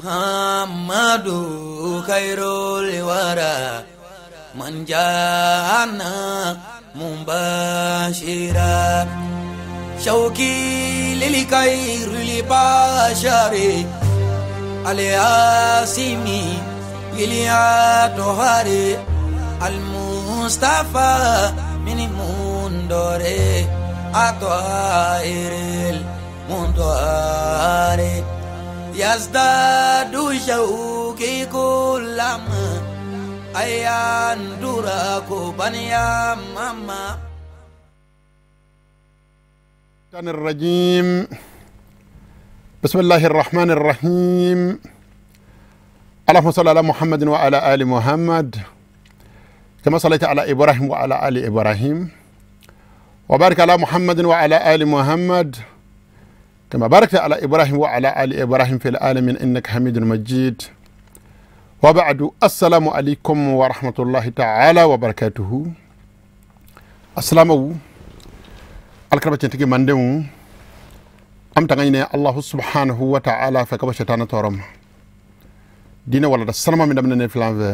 محمد خير الورى من جاءنا مبشرا شوقي للخير البشر الياسمي للأطهار المصطفى من مندور أطهر المنطهر يزداد شوقي كلما أيان دراكو بنيا ماما. الرجيم. بسم الله الرحمن الرحيم. اللهم صل على محمد وعلى آل محمد كما صليت على إبراهيم وعلى آل إبراهيم، وبارك على محمد وعلى آل محمد كما باركت على إبراهيم وعلى آل إبراهيم في العالمين إنك حميد مجيد. وبعد، السلام عليكم ورحمة الله تعالى وبركاته. السلام alkarba tigi mandenw am tanga ɲini allahu subhanahu wa ta'ala fɛ ka bɔ shetana tɔɔrɔ ma. Diinɛ walada sanuma min daminɛ ne filan fɛ,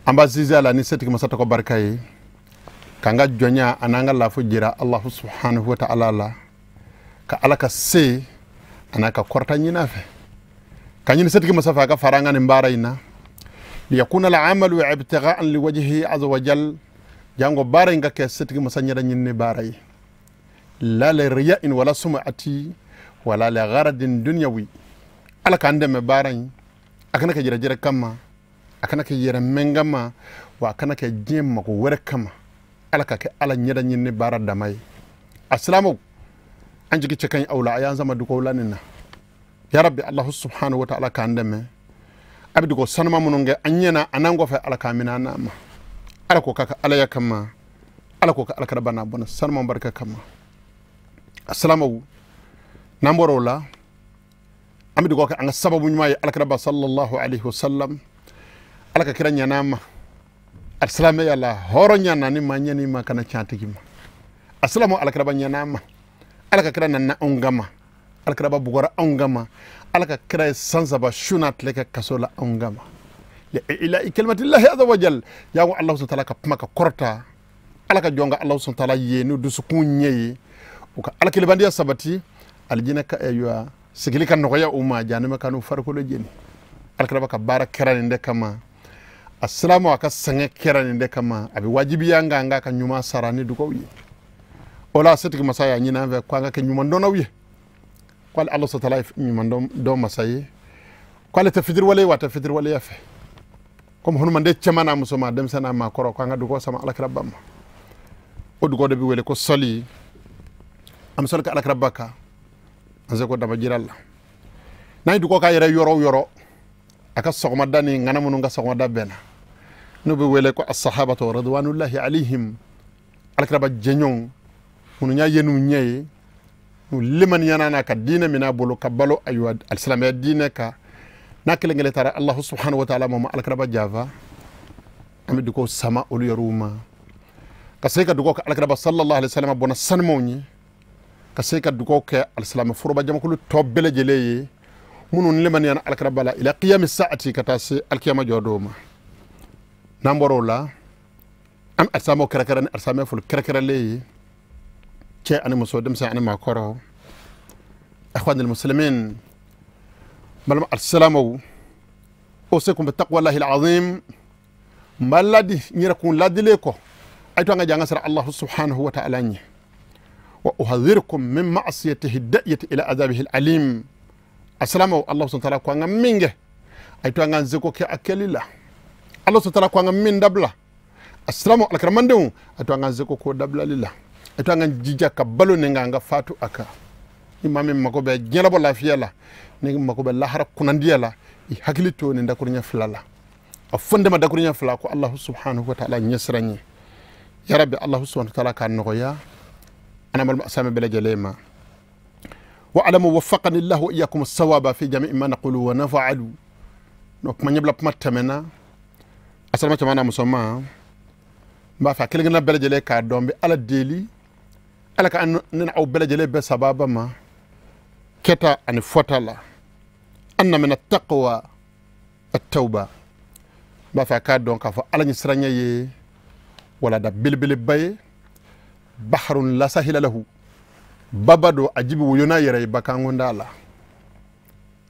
an b'a zizi a la ni setigi masa tɔgɔ barika ye, k'an ka jɔnya an'an ka lafu jira allahu subhanahu wa ta'ala la, ka ala ka se an'a ka kɔrɔta ɲini a fɛ, ka ɲini setigi masa fɛ a ka fara an ka nin baara in na. Liyakuna al'amalu ibtigha'an liwajhihi azza wa jal, jango baara in ka kɛ setigi masa ɲɛda ɲinini baara ye. La li riya'in wala sum'ati wala li gharadin dunyawi. Ala k'an dɛmɛ baara in, a kana kɛ jɛrɛjɛrɛ kama, a kana kɛ yɛrɛ mɛn kama, wa a kana kɛ diɲɛ mago wɛrɛ kama. Ala ka kɛ ala ɲɛda ɲinini baara dama ye. A silamɛw, an jigi cɛ ka ɲi aw la, a y'an sama dugawu la nin na. Ya rabbi, allahu subhanahu wa ta'ala k'an dɛmɛ. A bɛ dugawu sanuma minnu kɛ an ɲɛna a n'an kɔfɛ, ala k'an minɛ an n'a ma. Ala k'o k'a ka alaya kama, ala k'o kɛ ala kɛra n'a bɔnna sanuma barika kama. Assalamu, n'an bɔra o la, an bɛ dugawu kɛ an ka sababu ɲuman ye alakiraba sallallahu alaihi wasallam. Ala ka kira ɲɛna ma, alisilamɛya la hɔrɔn ɲɛna ni maa ɲɛni ma kana tiɲɛ tigi ma. Asalamu, alakiraba ɲɛna ma, ala ka kira nana anw kama, alakiraba bugɔra anw kama, ala ka kira ye san 3 su n'a tile kɛ kaso la anw kama. Ila kalimatillahi azza wa jal, yago Allah subhanahu wa ta'ala ka kuma ka kɔrɔta, ala ka jɔn ka Allah subhanahu wa ta'ala ye n'u dusukun ɲɛ ye, u ka ala kelebandiya sabati, alijinɛ ka ayiwa sigili ka nɔgɔya u ma, jahanama ka n'u farikolo jeni. Alakiraba ka baara kɛra nin de kama, a silamɛw a ka sɛgɛn kɛra nin de kama, a bɛ wajibiya an kan an k'a ka ɲuman sara ni dugawu ye. O la setigi masa y'a ɲini an fɛ ko an ka kɛ ɲumandɔnnaw ye, k'ale ala subhanahu wa ta'ala ye ɲumandɔn masa ye, k'ale tɛ fitiriwale ye wa a tɛ fitiriwaleya fɛ. Komi hunumanden cɛman n'a musoman, denmisɛn n'a maakɔrɔ, k'an ka dugawu sama alakiraba ma. O dugawu de bɛ wele ko sɔli. An bɛ sɔli kɛ alakiraba kan, an se ko dama jira la. N'an ye dugawu k'a yɛrɛ yɔrɔ o yɔrɔ, a ka sɔgɔmada ni ŋana minnu ka sɔgɔmada bɛnna, n'u bɛ wele ko asahabatu ridwanullahi alayhim, alakiraba jɛɲɔgɔnw minnu y'a ye n'u ɲɛ ye, n'u limaniyana n'a ka diinɛ minɛ a bolo ka balo ayiwa alisilamɛya diinɛ kan. N'a kelen kelen taara allahu subhanahu wa ta'ala ma alakiraba jafa, an bɛ dugawu sama olu yɛrɛw ma, ka se ka dugawu kɛ alakiraba sallallahu alaihi wa sallam bɔnna sanumaw ye, ka se ka dugawu kɛ alisilamɛ foroba jamakulu tɔ bɛɛ lajɛlen ye minnu limaniyana alakiraba la ila qiyami sa'ati, ka taa se alikiyama jɔ don ma. N'an bɔra o la, an bɛ alisilamɛw kɛrɛkɛrɛ ni alisilamɛ foli kɛrɛkɛrɛlen ye, cɛ ani muso, denmisɛn ani maakɔrɔ. Ikhwanil muslimin, balima alisilamɛw, usikum bi taqwallahi alazim. N b'a ladi n yɛrɛ kun ladilen kɔ, a ye to an ka jɛ an ka siran allahu subhanahu wa ta'ala ɲɛ. Wa uhadhirukum min ma'siyatihi da'iyati ila azabihi alim. Assalamu, Allah subhanahu wa ta'ala ko an ka min kɛ, a ye to an k'an seko kɛ a kɛli la. Allah subhanahu wa ta'ala ko an ka min dabila, assalamu, alakiramandenw, a ye to an k'an seko k'o dabilali la. A ye to an k'an jija ka balo nin kan, an ka fatu a kan. Ni maa min mako bɛ diɲɛlabɔ lafiya la, ni mako bɛ lahara kunnandiya la, i hakili to nin dakuruɲɛ 2 la. A fɔ n dɛmɛ dakuruɲɛ 2 ko Allah subhanahu wa ta'ala ɲɛsiran ye. Ya rabbi, Allah subhanahu wa ta'ala k'a nɔgɔya أنا مال أسامي بلا جليمة. وأعلم وفقني الله وإياكم الصواب في جميع ما نقول ونفعل. نكما نبلا بما تمنا أسلام تمنا مسمى ما فاكر لنا بلا جلي كاردون بألا ديلي ألا كأن ننعو بلا جلي بسبب ما كتا أن فوتلا. Anna min at-taqwa at-tauba. N b'a fɛ a k'a dɔn k'a fɔ ala ɲɛsiranɲɛ ye walada belebeleba ye. Baharun la sahila lahu, baba do a jibi woyo n'a yɛrɛ ye bakanko t'a la.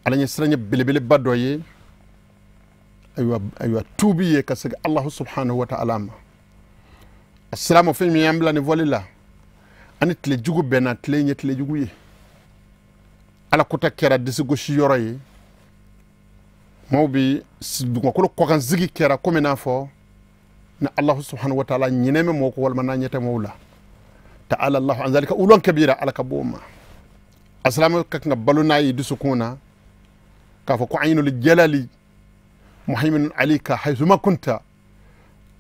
Ala ɲɛsiranɲɛ belebeleba dɔ ye ayiwa tuubi ye ka segin Allahu subhanahu wa ta'ala ma. Asilamu fɛn min y'an bila nin fɔli la, ani tile jugu bɛnna, tile in ye tile jugu ye. Ala kota kɛra disigosi yɔrɔ ye. Maaw bi dugumakolo kɔkansigi kɛra komi n'a fɔ ni Allahu subhanahu wa ta'ala ɲinɛ bɛ mɔgɔw kɔ walima n'a ɲɛ tɛ mɔgɔw la. Ta'ala Allahu an zalika ulwan kabira, ala ka bɔ o ma. Asilamu ka kan ka balo n'a ye dusukun na k'a fɔ ko aynul jalali muhaiminun alayka haythuma kunta.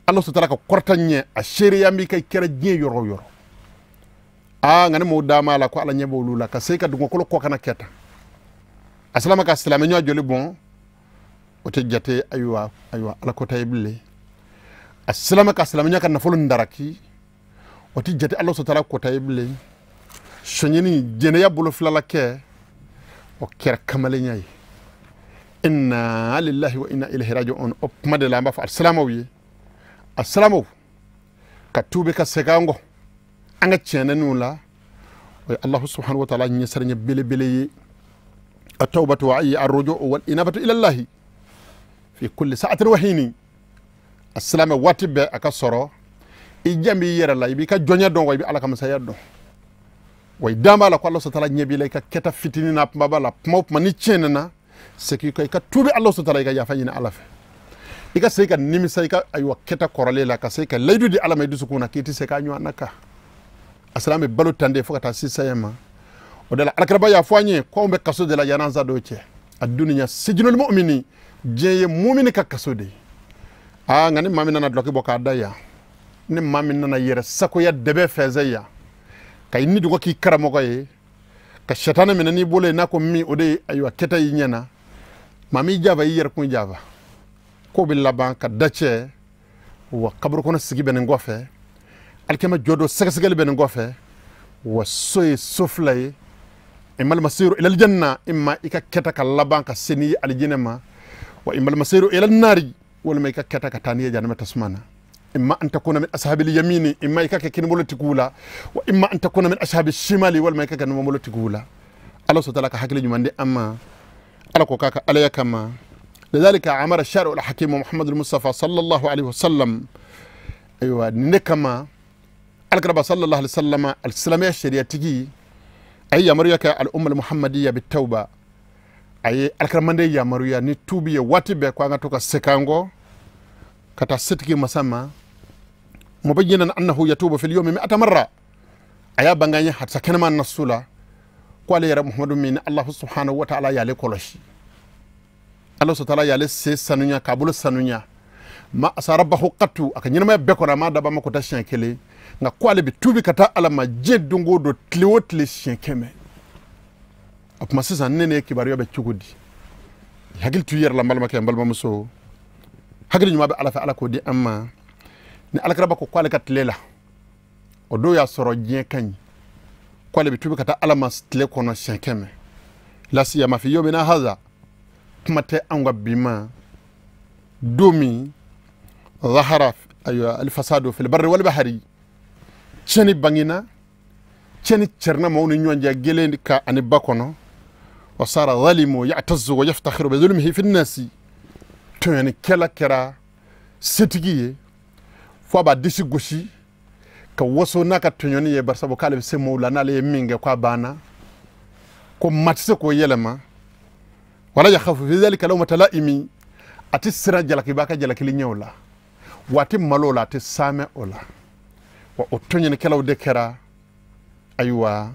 Allah subhanahu wa ta'ala ka kɔrɔta ɲɛ a seereya b'i ka kɛra diɲɛ yɔrɔ o yɔrɔ. Aa nka ni mɔgɔw d'a ma la ko ala ɲɛ b'olu la ka se ka dugumakolo kɔ kana kɛ tan. A silama ka silamɛ ɲɔ joli bɔn o tɛ jate ayiwa ala kota ye bilen. A silama ka silamɛ ɲɔ ka nafolo ndaraki o tɛ jate ala sɔtala kota ye bilen. Sɔɲɛni jɛnɛya bolo filala kɛ o kɛra kamalenya ye. Inna lillahi wa inna ilayhi raji'un. O kuma de la an b'a fɔ alisilamɛw ye, alisilamɛw ka tuubi ka segin an kɔ an ka tiɲɛnɛninw la. O ye Allahu subhanahu wa ta'ala ɲɛsiranɲɛ belebele ye. At-tawbatu wa ayi ar-ruju'u wal inabatu ila Allahi fi kulli sa'atin wa hini. Alisilamɛ waati bɛɛ a ka sɔrɔ i jan b'i yɛrɛ la, i b'i ka jɔnya dɔn wa i bɛ Ala ka masaya dɔn. Wa i dan b'a la ko Ala subhanahu wa ta'ala ɲɛ b'i la i ka kɛta fitinin n'a kumaba la. Kuma o kuma ni tiɲɛ nana segin i ka tuubi Ala subhanahu wa ta'ala, i ka yafa ɲini Ala fɛ. I ka se ka nimisa i ka ayiwa kɛta kɔrɔlen la, ka se ka layidu di Ala ma i dusukun na k'i tɛ se k'a ɲɔgɔn na kan. A silamɛ balo tan de fo ka taa se saya ma. O de la alakiraba y'a fɔ an ye ko anw bɛ kaso de la yan'an sa dɔw cɛ. A dunuya sijinul mu'mini, diɲɛ ye mumini ka kaso de ye. Aa nka ni maa min nana dulɔki bɔ k'a da yan, ni maa min nana yɛrɛ sagoya dɛbɛ fɛnsɛ yan, ka i ni dogo k'i karamɔgɔ ye, ka sɛtanɛ minɛ n'i bolo ye n'a ko min o de ye ayiwa kɛta y'i ɲɛna, maa m'i java i yɛrɛ kun java. Ko bɛ laban ka dacɛ wa kaburu kɔnɔ sigi bɛ nin kɔfɛ, alikɛmɛ jɔ dɔ sɛgɛsɛgɛli bɛ nin kɔfɛ, wa so ye so fila ye. Imal masiru ila aljanna, imma i ka kɛta ka laban ka se n'i ye alijinɛ ma, wa imal masiru ila nari, walima i ka kɛta ka taa n'i ye jahanama tasuma na. Imma an takuna min ashabil yamini, imma i ka kɛ kinibolotigiw la, wa imma an takuna min ashabi shimali, walima i ka kɛ numanbolotigiw la. Ala subhanahu wa ta'ala ka hakili ɲuman di an ma. Ala ko k'a ka alaya kama. Lidhalika amara shari'u al-hakim Muhammad al-Mustafa sallallahu alaihi wasallam. Ayiwa nin de kama alakiraba sallallahu alaihi wasallam alisilamɛya sariyatigi a ye yamaruya kɛ al-umma al-muhammadiyya bit-tawba. A ye alkiramanden yamaruya ni tuubi ye waati bɛɛ ko an ka to ka segin an kɔ ka taa setigi masa ma. Mubayyinan annahu yatubu fil yawmi mi'ata marra. A y'a bange an ye hadisa kɛnɛma nasu la ko ale yɛrɛ Muhammadu min Allahu subhanahu wa ta'ala y'ale kɔlɔsi. Allah subhanahu wa ta'ala y'ale se sanuya k'a bolo sanuya. Ma asarabahu qattu, a ka ɲɛnamaya bɛɛ kɔnɔ a m'a dab'a ma ko taa siɲɛ kelen, nka ko ale bɛ tuubi ka taa Ala ma diɲɛ don o don tile o tile siɲɛ 100. O tuma sisan ne ye kibaruya bɛ cogo di? Hakili t'u yɛrɛ la n balimakɛ n balimamuso. Hakili ɲuman bɛ Ala fɛ, Ala k'o di an ma. Ni alakiraba ko k'ale ka tile la, o don y'a sɔrɔ diɲɛ ka ɲi, k'ale bɛ tuubi ka taa Ala ma tile kɔnɔ siɲɛ 100. La siyama fi yawmina hadha, kuma tɛ anw ka bi ma don min zahara ayiwa alfasadu fil barri wal bahri, tiɲɛni bangena, tiɲɛni cɛrinna maaw ni ɲɔgɔn cɛ gelen ka ani ba kɔnɔ. Wa sara zalimu ya'tazzu wa yaftakhiru bi zulmihi fi nnasi, tɔɲɔnikɛla kɛra setigi ye fo a b'a disi gosi ka waso n'a ka tɔɲɔni ye, barisabu k'ale bɛ se maaw la, n'ale ye min kɛ k'a banna, ko maa tɛ se k'o yɛlɛma. Wala yakhafu fi dhalika lawmata la'imi, a tɛ siran jalaki b'a ka jalakili ɲɛ o la, wa a tɛ malo o la, a tɛ saamɛ o la. Wa o tɔɲɔnikɛlaw de kɛra ayiwa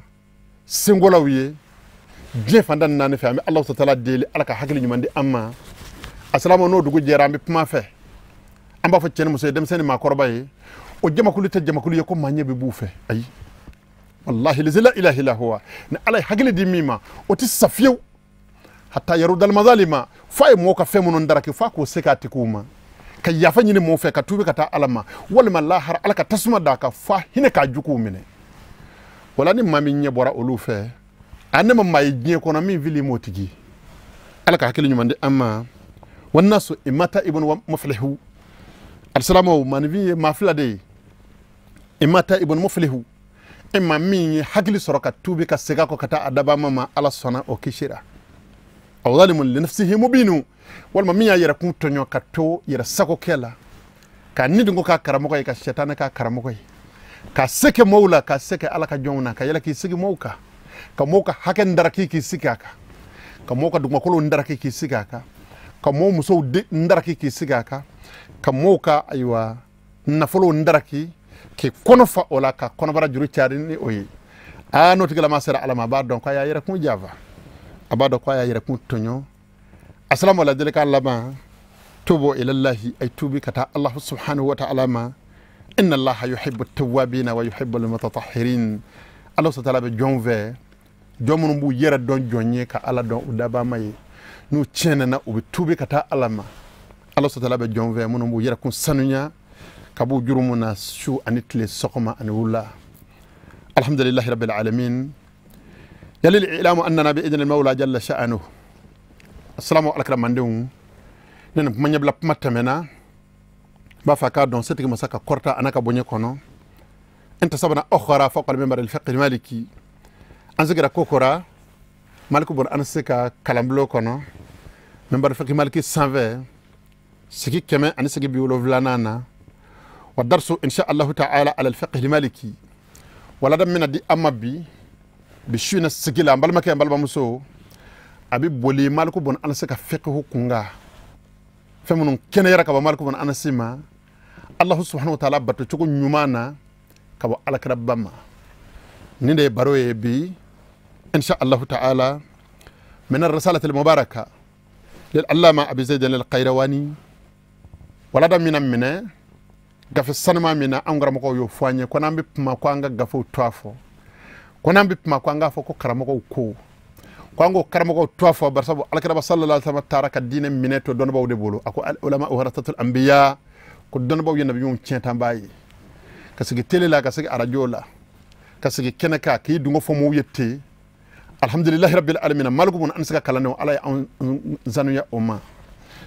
sengolaw ye diɲɛ fan tan ni naani fɛ. An bɛ Alahu taala deli Ala ka hakili ɲuman di an ma. Asalaamu n'o dugu jɛra an bɛ kuma fɛ, an b'a fɔ cɛ ni muso ye, denmisɛnnin ni maakɔrɔba ye, o jamakulu tɛ jamakulu ye ko maa ɲɛ bɛ b'u fɛ. Ayi, wallahi la ilaha illa huwa, ni Ala ye hakili di min ma o tɛ sa fiyewu. Hatta yarudal mazalima, f'a ye mɔgɔw ka fɛn minnu daraki f'a k'o se k'a tigiw ma, ka yafa ɲini mɔgɔw fɛ, ka tuubi ka taa Ala ma, walima lahara Ala ka tasuma d'a kan f'a hinɛ k'a juguw minɛ. Wala ni maa min ɲɛ bɔra olu fɛ, a ne ma maa ye diɲɛ kɔnɔ min fili m'o tigi. Ala ka hakili ɲuman di an ma. Wannasu imma ta'ibun wa muflihu. Alisilamɛw, maanifin ye maa fila de ye. Imma ta'ibun muflihu, e ma min ye hakili sɔrɔ ka tuubi ka segin a kɔ ka taa a dabama ma, Ala sɔnna o kisira. Aw zalimun li nafsihi mubinu, walima min y'a yɛrɛ kun tɔɲɔ ka to yɛrɛ sagokɛ la, ka ni dun ko k'a karamɔgɔ ye, ka sɛtanɛ k'a karamɔgɔ ye, ka se kɛ mɔɔw la, ka se kɛ Ala ka jɔnw na, ka yɛlɛ k'i sigi mɔɔw kan, ka mɔɔw ka hakɛ ndaraki k'i sigi a kan, ka mɔɔw ka dugumakolow ndaraki k'i sigi a kan, ka mɔɔw musow ndaraki k'i sigi a kan, ka mɔɔw ka ayiwa nafolow ndaraki k'i kɔnɔ fa o la, ka kɔnɔbara juru cari ni o ye. Aa, n'o tigilama sera Ala ma, a b'a dɔn k'a y'a yɛrɛ kun janfa, a b'a dɔn k'a y'a yɛrɛ kun tɔɲɔ. Asalamu ala delikan laban, tubu ilallahi, ay tubi ka taa Allahu subhanahu wa ta'ala ma. Inna Allaha yuhibbu tawwabina wa yuhibbu almutatahhirin. Allah subhanahu wa ta'ala bɛ jɔn fɛ, jɔn minnu b'u yɛrɛ dɔn jɔn ye, ka Ala dɔn u dabama ye, n'u tiɲɛna u bɛ tubi ka taa Ala ma. Allah subhanahu wa ta'ala bɛ jɔn fɛ minnu b'u yɛrɛ kun sanuya ka b'u jurumu na su ani tile, sɔgɔma ani wula. Alhamdulillahi rabbil alamin. Yali ilamu annana bi idni al-mawla jalla sha'anuhu. Assalamu alaikum mandenw, ne ni kuma ɲɛbila kuma tɛmɛna n b'a fɛ k'a dɔn setigi masa ka kɔrɔta a n'a ka bonya kɔnɔ. Intasabna ukhra fawqa al-minbar al-fiqh al-maliki. An sigira kokora Maliku bɔn an se ka kalanbulon kɔnɔ minbar fiqh maliki sanfɛ, sigi kɛmɛ ani sigi bi wolonfilanan na. Wa darsu insha Allahu ta'ala ala al-fiqh al-maliki. Walada mina di an ma bi bi su in na sigi la, n balimakɛ, n balimamuso, a bɛ boli Maliku bɔn an se ka fiqh kunga fɛn minnu kɛnɛyara ka bɔ Maliku bɔn Anasi ma, Allahu subhanahu wa ta'ala bato cogo ɲuman na ka bɔ alakiraba ma. Nin de ye baro ye bi insha Allahu ta'ala min ar-risalati al-mubaraka lil allama Abi Zayd al-Qayrawani. Walada mina minɛ gafe sanuma min na, an karamɔgɔw y'o fɔ an ye ko n'an bɛ kuma ko an ka gafew to a fɔ, ko n'an bɛ kuma ko an k'a fɔ ko karamɔgɔw ko an k'o karamɔgɔw to a fɔ, barisabu alakiraba sallallahu alaihi wasallam taara ka diinɛ minɛ to dɔnnibaaw de bolo. A ko al ulama warathatul anbiya, ko dɔnnibaaw ye nabiɲumanw tiɲɛtanbaa ye. Ka sigi télé la, ka sigi arajo la, ka sigi kɛnɛ kan k'i dungo fɔ mɔgɔw ye ten. Alhamdulillahi rabbil alamin. Maliku mun an se ka kalandenw, Ala ye an sanuya o ma.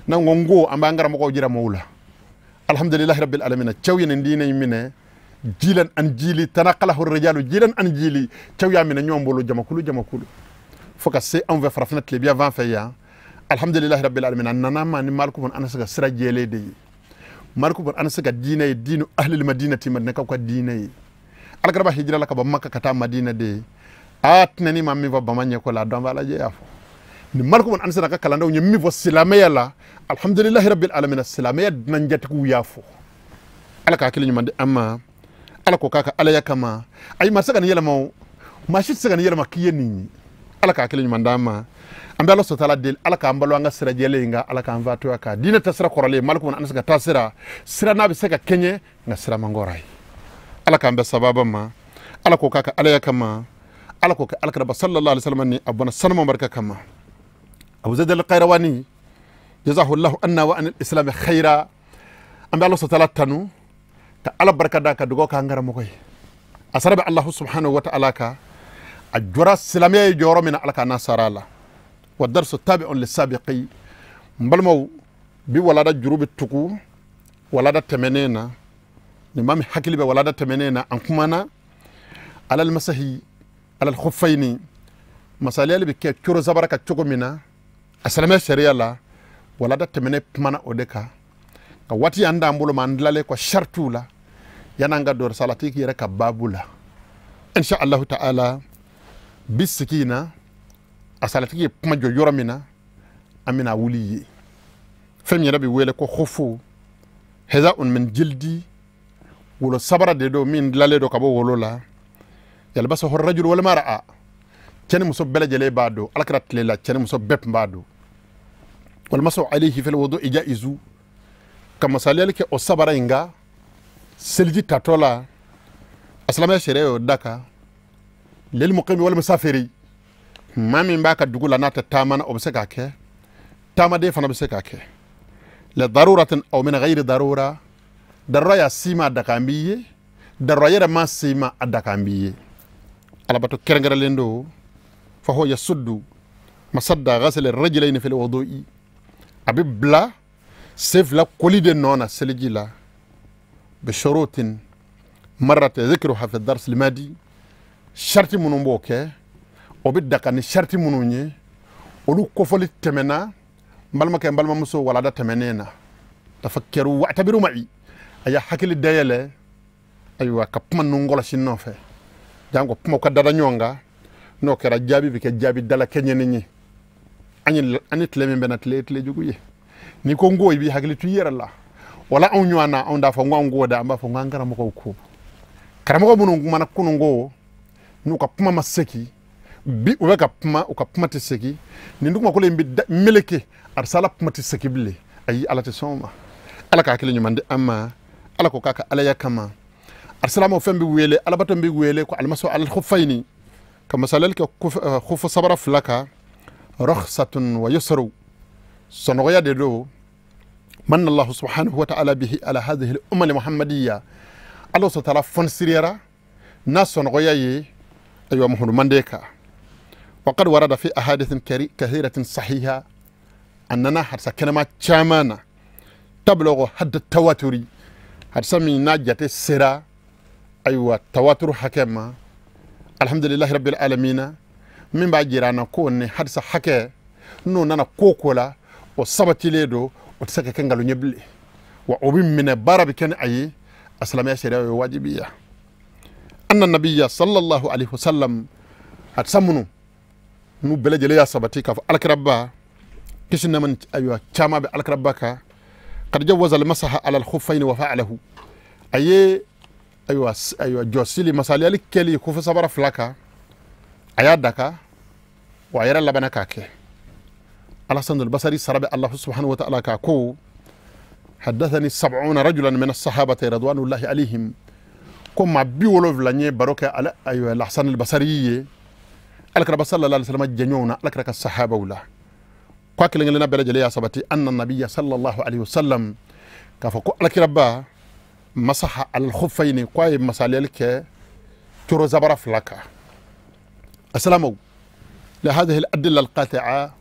N'an ko n ko an b'an karamɔgɔw jira mɔgɔw la. Alhamdulillahi rabbil alamin. Cɛw ye nin diinɛ in minɛ jilan an jili, tanaqalahu rijalu jilan an jili. Cɛw y'a minɛ ɲɔgɔn bolo, jamakulu jamakulu, fo ka se anw fɛ farafinna tilebiya fan fɛ yan. Alhamdulillahi rabbil alamin. A nana ma ni Maliku bun Anasi ka sira jɛlen de ye. Maliku bun Anasi ka diinɛ ye diinu ahlil madinati, madinakaw ka diinɛ ye. Alakiraba hijira la ka bɔ Maka ka taa Madina de ye. A tɛnɛni ma min fɔ bama ɲɛkɔ la, a dɔn b'a lajɛ y'a fɔ ni Maliku bun Anasi ka kalandenw ye min fɔ silamɛya la. Alhamdulillahi rabbil alamin. Silamɛya dunanjatigiw y'a fɔ. Ala ka hakili ɲuman di an ma. Ala ko k'a ka alaya kama. Ayi, maa se ka nin yɛlɛma o, maa si tɛ se ka nin yɛlɛma k'i ye nin ye. Ala ka hakili ɲuman d'an ma. An bɛ Ala sɔtala deli, Ala k'an balo an ka sira jɛlen in kan, Ala k'an fa to a kan diinɛ ta sira kɔrɔlen Maliku bun Anasi ka taa sira sira n'a bɛ se ka kɛɲɛ nka sira man kɔrɔ ye. Ala k'an bɛn sababa ma. Ala ko k'a ka alaya kama. Ala ko kɛ alakiraba sallallahu alaihi wasallam ni a bɔnna sanuma barika kama. Abu Zayd al-Qayrawani jazahullahu anna wa anil islam khaira. An bɛ Ala sɔtala tanu ka Ala barika da, ka dugawu k'an karamɔgɔ ye. A sara bɛ Allahu subhanahu wa ta'ala ka a jɔra silamɛya ye jɔyɔrɔ min na, Ala k'a n'a sara a la. Wa darsu tabi'un lisabiqi. N balimaw, bi walada juru bɛ tugu walada tɛmɛnen na. Ni maa min hakili bɛ walada tɛmɛnen na, an kumana alal masahi alal khuffaini, masaliyali bɛ kɛ coro sabara ka cogo min na a silamɛ sariya la. Walada tɛmɛnen kumana o de kan ka waati y'an d'an bolo ma, an dilalen kɔ saritiw la yan'an ka don salatiki yɛrɛ ka baabu la insha Allahu ta'ala. Bi sigi in na, a salatigi ye kuma jɔ yɔrɔ min na, an bɛna wuli ye fɛn min yɛrɛ bɛ wele ko khofu hɛza min jildi, wolo sabara de don min dilanlen don ka bɔ wolo la. Yalbasahu rajulu wal mar'a, cɛ ni muso bɛɛ lajɛlen b'a don. Alakira tile la, cɛ ni muso bɛɛ tun b'a don. Walmasu alayhi fil wudu'i jaizu, ka masaliyali kɛ o sabara in kan seliji tatɔ la, a silamɛya sariya y'o da kan. Lil muqimi wal musafiri, maa min b'a ka dugu la n'a tɛ taama na, o bɛ se k'a kɛ, taamaden fana bɛ se k'a kɛ. La daruratin aw min ghayri darura, darura ya sima a dakan b'i ye, darura yɛrɛ ma sima a dakan b'i ye. Alabato kɛrɛnkɛrɛnlen don. Fa huwa yasuddu Masadda ghasl ar-rajulayn fi al-wudu'i a bɛ bila sen fila koli de nɔ na seliji la bi shurutin marrat dhikruha fi ad-dars al-madi sharti minnu b'o kɛ o bɛ daga ni sharti minnu ye olu kofɔli tɛmɛna n balimakɛ n balimamuso walada tɛmɛnen na tafakkaru wa'tabiru ma'i a y'a hakili dayɛlɛ ayiwa ka kuma ninnu kɔlɔsi nɔfɛ janko kuma ka dada ɲɔgɔn kan n'o kɛra jaabi bɛ kɛ jaabi dala kɛɲɛnen ye an ni tile min bɛnna tile ye tile jugu ye n'i ko n ko i b'i hakili to i yɛrɛ la wala anw ɲɔgɔn na anw t'a fɔ n ko anw ko dɛ an b'a fɔ n ko an karamɔgɔw ko karamɔgɔ minnu kumana kunun ko n'u ka kuma ma segi bi u bɛ ka kuma u ka kuma tɛ segi nin dugumakolo in bɛ meleke arisala kuma tɛ segi bilen ayi ala tɛ sɔn o ma ala ka hakili ɲuman di an ma ala ko k'a ka alaya kama arsalama fɛn bɛ wele alabato bɛ wele ko almasu alal khuffaini ka masalali kɛ khufu sabara fila kan rukhsatun wa yusru sɔnɔgɔya de don manna Allahu subhanahu wa ta'ala bihi ala hadhihi al-umma al-muhammadiyya ala sɔrɔ taala fɔnsiriyara n'a sɔnɔgɔya ye ayiwa muhamadu manden kan وقد ورد في أحاديث كثيرة صحيحة أننا حدث كلمة شامانا تبلغ حد التواتر حدث من ناجة السرا أيوة تواتر حكما الحمد لله رب العالمين من بعد جيرانا كون حدث حكى نو نانا كوكولا وصبتي ليدو وتسكى كنغالو نبلي وأبين من بارب كان أي أسلامية شريعة واجبية أن النبي صلى الله عليه وسلم حدث nu bɛɛ lajɛlen y'a sabati k'a fɔ alakiraba kisi nama ayiwa caman bɛ alakiraba kan kad jawaza almasaha ala alkhuffaini wa fa'alahu a ye ayiwa jɔsili masaliyali kɛli khufu sabara fila kan a y'a daka wa a yɛrɛ labanna k'a kɛ Alhasan al-Basri sara bɛ Allah subhanahu wa ta'ala k'a ko haddathani 70 rajulan min as-sahabati ridwanullahi alayhim ko maa 70 n ye baro kɛ ayiwa Alhasan al-Basri ye alakira sallallahu alaihi wasallam jɛɲɔgɔnw na alakira ka sahabaw la k'a kelen kelenna bɛɛ lajɛlen y'a sabati anna nabiyya sallallahu alaihi wasallam k'a fɔ ko alakiraba masaha al-khuffaini k'a ye masaliyali kɛ coro zabara fila kan asalamaw la hadhihi al-adilla al-qati'a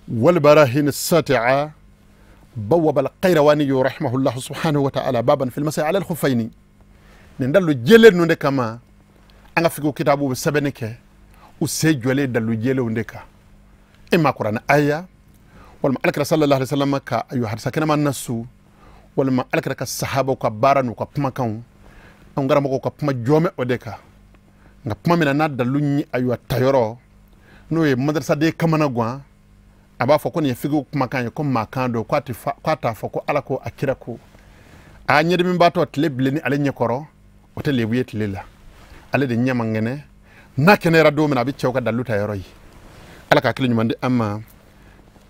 wal-barahin as-sati'a bawwaba al-Qayrawani rahimahullah subhanahu wa ta'ala baban fi al-masah ala al-khuffaini nin dallu jɛlen ninnu de kama an ka fiqh kitabu bɛ sɛbɛnni kɛ u se jɔlen dalu jɛlenw de kan e ma kuranɛ aya walima alakira sallallahu alaihi wasallam ka ayiwa hadisa kɛnɛma nasu walima alakira ka sahabaw ka baara n'u ka kumakanw anw karamɔgɔw ka kuma jɔnmɛ o de kan nka kuma min na n'a dalu ɲi ayiwa tayɔrɔ n'o ye madarasaden kamana gan a b'a fɔ ko nin ye figiw kumakan ye ko maakan don k'a t'a fɔ ko ala ko a kira ko a ɲɛdimibaatɔ tile bilenni ale ɲɛkɔrɔ o tɛ lebu ye tile la ale de ɲɛ man kɛnɛ n'a kɛnɛyara don min na a bɛ cɛw ka dalu ta yɔrɔ ye ala ka hakili ɲuman di an ma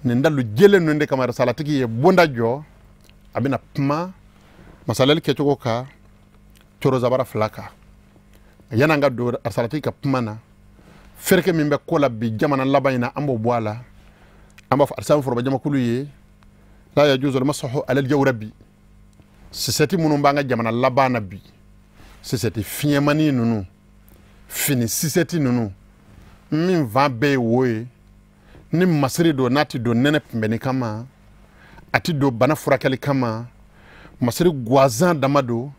nin dalu jɛlen ninnu de kama risalatigi ye bonda jɔ a bɛna kuma masalali kɛcogo kan coro zabara fila kan yan'an ka don risalatigi ka kuma na fereke min bɛ ko la bi jamana laban in na an b'o bɔ a la an b'a fɔ alisa foroba jamakulu ye la yajuzu almasahu ala aljawrabi sisɛti minnu b'an ka jamana laban na bi sisɛti fiɲɛmani ninnu fini sisɛti ninnu min fan bɛɛ ye wo ye ni masiri don n'a ti don nɛnɛ kunbɛnni kama a ti don bana furakɛli kama masiri guwazan dama don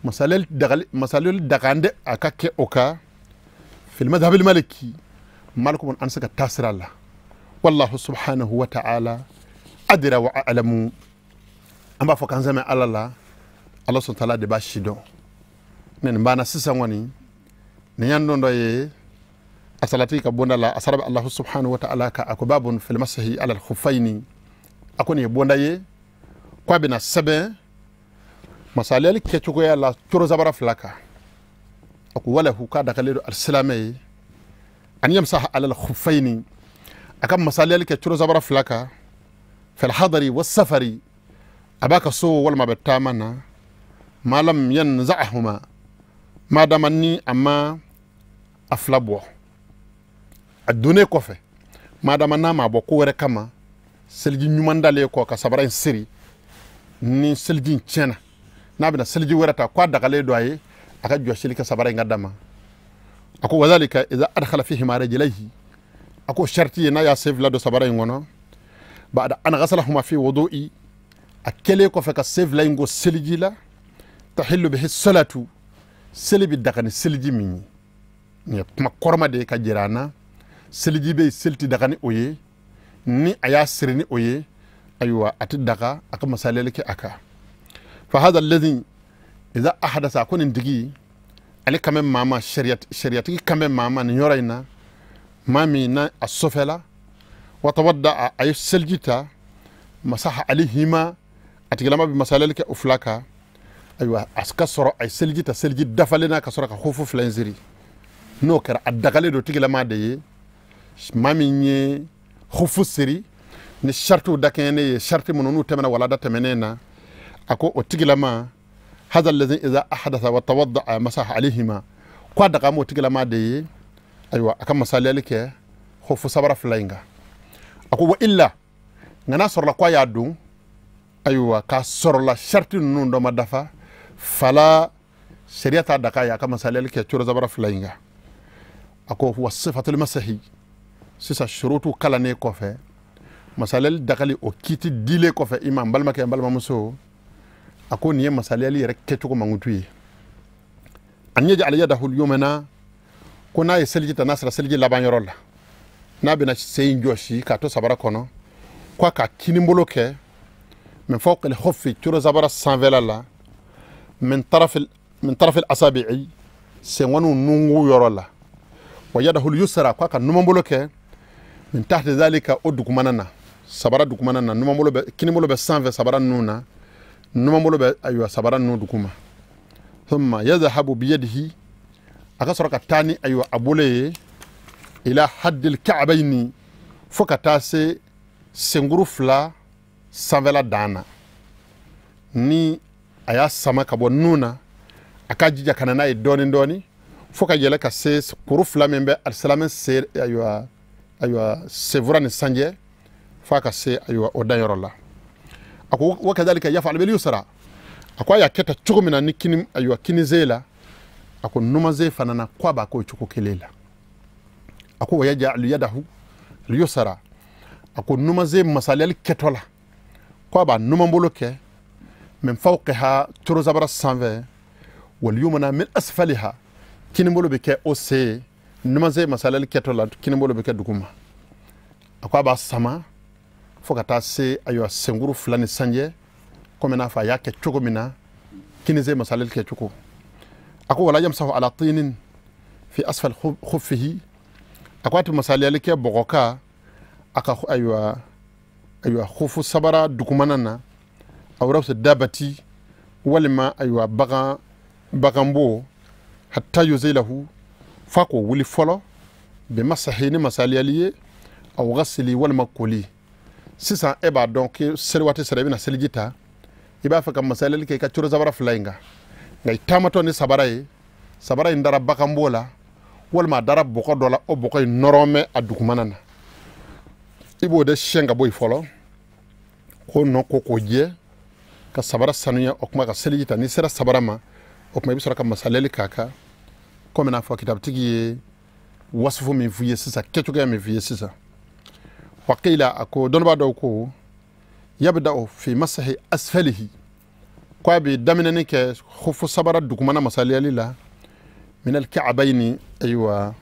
masaleli dagan tɛ a ka kɛ o kan fil madhhabil maliki maliku an se ka taa sira la wallahu subhanahu wa ta'ala adra wa a'lamu an b'a fɔ k'an sɛmɛ ala la ala subhanahu wa ta'ala de b'a si dɔn ne nin banna sisan kɔni nin y'an don dɔ ye a salati ka bonda la a sara bɛ Allahu subhanahu wa ta'ala ka a ko babun fil masahi ala al-khuffaini a ko nin ye bonda ye k'a bɛna sɛbɛn masaliyali kɛcogoya la coro zabara fila kan a ko walahu k'a dagalen don alisilamɛ ye an yamsaha ala al-khuffaini a ka masaliyali kɛ coro zabara fila kan fil hadari was safari a b'a ka so walima a bɛ taama na ma lam yanza'ahuma ma dama ni a ma a fila bɔ a donnen kɔfɛ ma dama n'a ma bɔ ko wɛrɛ kama seliji ɲuman dalen kɔ ka sabara in siri ni seliji in tiɲɛna n'a bɛna seliji wɛrɛ ta k'a dagalen don a ye a ka jɔsili kɛ sabara in ka dama a ko wadhalika idha adkhala fihima rijlayhi A ko sharti ye n'a y'a sen fila don sabara in kɔnɔ, ba'da an ghasalahuma fi wudu'i, a kɛlen kɔfɛ ka sen fila in ko seliji la, tahillu bihi salatu, seli bɛ daga ni seliji min ye. Nin ye kuma kɔrɔma de ye ka jira an na, seliji bɛ yen, seli tɛ daga ni o ye, ni a y'a siri ni o ye, ayiwa a tɛ daga a ka masaliyali kɛ a kan. Fa hadha alladhi idha ahdatha, ko nin tigi ale kan bɛ maa ma, sariyatigi kan bɛ maa ma nin yɔrɔ in na, maa min na a sɔfɛla, wa tawadda, a ye seliji ta, masaha alayhima, a tigilama bɛ masaliyali kɛ o fila kan. Ayiwa a ka sɔrɔ a ye seliji ta, seliji dafalen na, ka sɔrɔ ka hufu fila in siri. N'o kɛra a dagalen don tigilama de ye, maa min ye hufu siri ni saritiw dakɛɲɛnen ye, sariti minnu n'u tɛmɛna walada tɛmɛnen na, a ko o tigilama hadha alladhi idha ahdatha wa tawadda'a masaha alayhima, ko a daga m'o tigilama de ye, ayiwa a ka masaliyali kɛ hufu sabara fila in kan. A ko wa illa, nka n'a sɔrɔla ko a y'a don, ayiwa k'a sɔrɔla sariti ninnu dɔ ma dafa, fala sariya t'a daga ye a ka masaliyali kɛ coro sabara fila in kan. A ko wa sifatul masahi, sisan surutu kalannen kɔfɛ, masaliyali dagali o kiiti dilen kɔfɛ i ma, n balimakɛ n balimamuso, a ko nin ye masaliyali yɛrɛ kɛcogo mankutu ye. An yaj'ala yadahu al-yumna, ko n'a ye seliji ta, n'a sera seliji laban yɔrɔ la, n'a bɛna sen in jɔsi k'a to sabara kɔnɔ, ko a ka kinibolo kɛ min fawqi al-khuffi, coro sabara sanfɛla la, min taraf al-asabi'i, senkɔniw nungu yɔrɔ la, wa yadahu al-yusra, ko a ka numanbolo kɛ min tahti dhalika, o dugumana na, sabara dugumana na, numanbolo bɛ, kinibolo bɛ sanfɛ sabara ninnu na, numanbolo bɛ ayiwa sabara ninnu duguma. Thumma yadhhabu biyadihi, a ka sɔrɔ ka taa ni ayiwa a bolo ye, ila haddil ka'bayni, fo ka taa se senkuru fila sanfɛla dan na. Ni a y'a sama ka bɔ nun na, a ka jija ka na n'a ye dɔɔni dɔɔni fo ka yɛlɛ ka se kuru fila min bɛ alisilamɛ se, ayiwa senfura ni sanjɛ, f'a ka se ayiwa o danyɔrɔ la. A ko wa kadhalika yaf'al bil yusra, a ko a y'a kɛ tan cogo min na ni kini, ayiwa kinize la, a ko numanze fana na ko a b'a k'o cogo kelen la. A ko wa yaj'alu yadahu al yusra, a ko numanze masaliyali kɛtɔ la, ko a b'a numanbolo kɛ min fawqiha, coro sabara sanfɛ, wal yumna min asfaliha, kinibolo bɛ kɛ o sen, numanze masaliyali kɛtɔ la, kinibolo bɛ kɛ duguma. A ko a b'a sama fo ka taa se ayiwa senkuru fila ni sanjɛ, komi n'a fɔ a y'a kɛ cogo min na kinize masaliyali kɛ cogo. A ko wala yamsahu ala tinin fi asfal khuffihi, a ko a tɛ masaliyali kɛ bɔgɔ kan a ka ayiwa khufu sabara dugumana na, aw rawsa dabati, walima ayiwa baganbo, hatta yuzilahu, f'a k'o wuli fɔlɔ bi masahi, ni masaliyali ye, aw ghasili, walima koli. Sisan e b'a dɔn ko seli waati sera, i bɛna seliji ta, i b'a fɛ ka masaliyali kɛ i ka coro sabara fila in kan, nka i taamatɔ ni sabara ye, sabara in dara baganbo la, walima a dara bɔgɔ dɔ la, o bɔgɔ in nɔrɔ bɛ a dugumana na, i b'o de siyɛn ka bɔ yen fɔlɔ, k'o nɔ ko k'o jɛ, ka sabara sanuya, o kuma ka seliji ta. N'i sera sabara ma, o kuma i bɛ sɔrɔ ka masaliyali k'a kan, komi n'a fɔ kitabutigi ye wasufu min f'i ye sisan, kɛcogoya min f'i ye sisan. Wa qila, a ko dɔnnibaa dɔw ko yabda'u fi masahi asfalihi, ko a bɛ daminɛni kɛ khufu sabara dugumana masaliyali la, min al-ka'bayni, ayiwa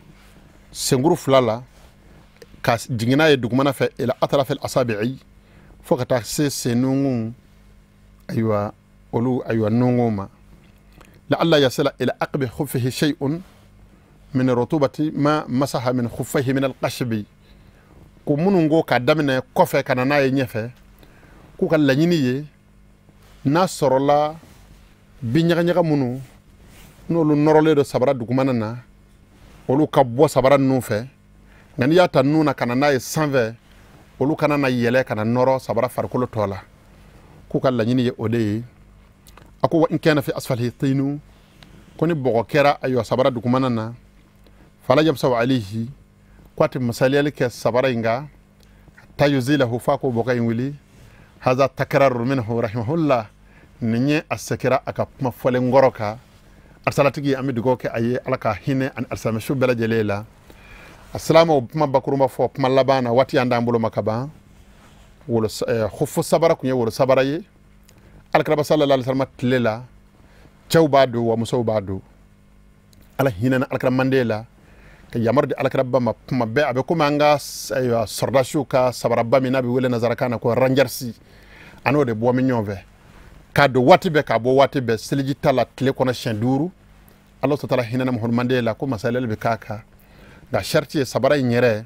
senkuru fila la, ka jigin n'a ye dugumana fɛ, ila atraf al-asabi'i, fo ka taa se sennunkun, ayiwa olu ayiwa nunkun ma. La'alla yasila ila aqbi khuffihi shay'un min rutubati ma masaha min khuffayhi min al-qashbi, ko minnu ko k'a daminɛ kɔfɛ ka na n'a ye ɲɛfɛ, k'u ka laɲini ye n'a sɔrɔla bin ɲagaɲaga minnu n'olu nɔrɔlen don sabara dugumana na, olu ka bɔ sabara ninnu fɛ, nka n'i y'a ta nun na ka na n'a ye sanfɛ, olu kana na yɛlɛ ka na nɔrɔ sabara farikolo tɔ la, k'u ka laɲini ye o de ye. A ko wa in kana fi asfalihi tinu, ko ni bɔgɔ kɛra ayiwa sabara dugumana na, fala yamsahu alayhi, ko a tɛ masaliyali kɛ sabara in kan, hatta yuzilahu, f'a k'o bɔgɔ in wuli. Hadha takraru minhu rahimahullah, nin ye a sɛkɛra a ka kuma fɔlen kɔrɔ kan. Arisalatigi, an bɛ dugawu kɛ a ye, Ala ka hinɛ ani alisamɛsu bɛɛ lajɛlen la. Asilamaw, kuma bakurunba fɔ kuma laban na, waati y'an d'an bolo ma ka ban. Wolo hufu sabara kun ye wolo sabara ye. Alakiraba sallallahu alaihi wasallam tile la, cɛw b'a don wa musow b'a don. Ala hinɛna alakira manden la ka yamaru di alakiraba ma kuma bɛɛ. A bɛ komi an ka ayiwa sɔrɔdasiw ka sabaraba min n'a bɛ wele nanzarakan na ko rangersi, a n'o de bɔ min ɲɔgɔn fɛ k'a don waati bɛɛ, k'a bɔ waati bɛɛ, seliji ta la tile kɔnɔ siɲɛ 5. Ala sɔrɔ taala hinɛna Muhamadu manden la ko masalɛli bɛ k'a kan, nka sariti ye sabara in yɛrɛ.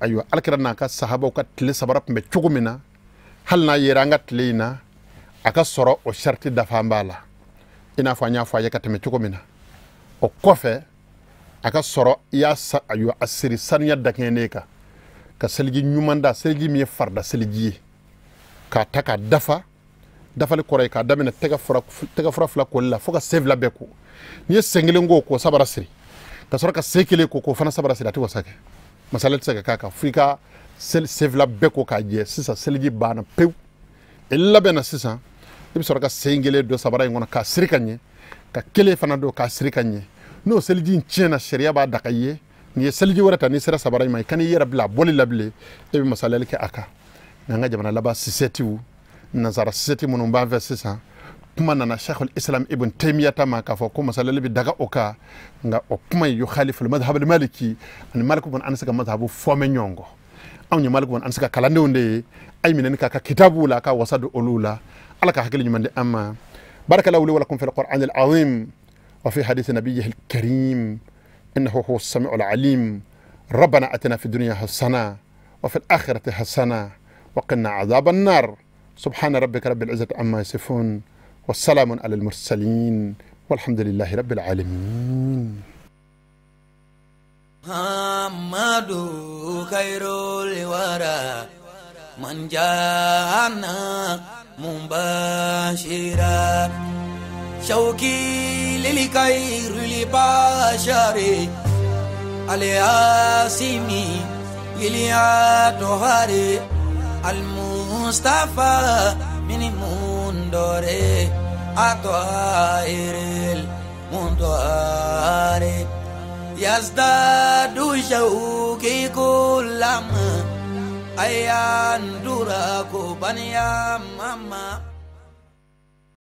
Ayiwa, alakira n'a ka sahabaw ka tile sabara tun bɛ cogo min na, hali n'a yera an ka tile in na, a ka sɔrɔ o sariti dafa b'a la, i n'a fɔ an y'a fɔ a ye ka tɛmɛ cogo min na. O kɔfɛ a ka sɔrɔ i y'a ayiwa a siri sanuya dakɛɲɛnen kan, ka seliji ɲuman da, seliji min ye farida seliji ye, k'a ta k'a dafa. Dafali kɔrɔ ye k'a daminɛ tɛgɛ fura fila koli la fo ka sen fila bɛɛ ko. N'i ye sen kelen ko k'o sabara siri, ka sɔrɔ ka sen kelen ko k'o fana sabara siri, a tɛ wasa kɛ. Masala tɛ se ka k'a kan fo i ka sen fila bɛɛ ko k'a jɛ. Sisan seliji banna pewu, i labɛnna sisan, i bɛ sɔrɔ ka sen kelen don sabara in kɔnɔ k'a siri ka ɲɛ, ka kelen fana don k'a siri ka ɲɛ. N'o seliji in tiɲɛna, sariya b'a daga i ye. N'i ye seliji wɛrɛ ta, n'i sera sabara in ma, i kan'i yɛrɛ bila a bɔli la bilen, e bɛ masalali kɛ a kan. Nka an ka jamana laban sisɛtiw, nansara sisɛti minnu b'an fɛ sisan, kuma nana Sheikhul Islam Ibn Taymiyyah ta ma k'a fɔ ko masalali bɛ daga o kan, nka o kuma in yukhalifu madhhab al-maliki, ani Malik ibn Anas ka madhhabu fɔ mɛ ɲɔgɔn kɔ. Anw ye Malik ibn Anas ka kalandenw de ye, a ye minɛni k'a ka kitabuw la, k'a wasa don olu la. Ala ka hakili ɲuman di an ma. Barakallahu li wa lakum fil Qur'an al-azim wa fi hadith nabiyyihi al-karim innahu huwa as-sami'u al-alim. Rabbana atina fid dunya hasana wa fil akhirati hasana wa qina adhaban nar. سبحان ربك رب العزة عما يصفون والسلام على المرسلين والحمد لله رب العالمين. محمد خير الورى من جاءنا مبشرا، شوقي للخير البشر الياسمي اليطهر المصطفى من مندور أطائر المنطار يزداد شوقي كلما أيان دراكو بنيا ماما.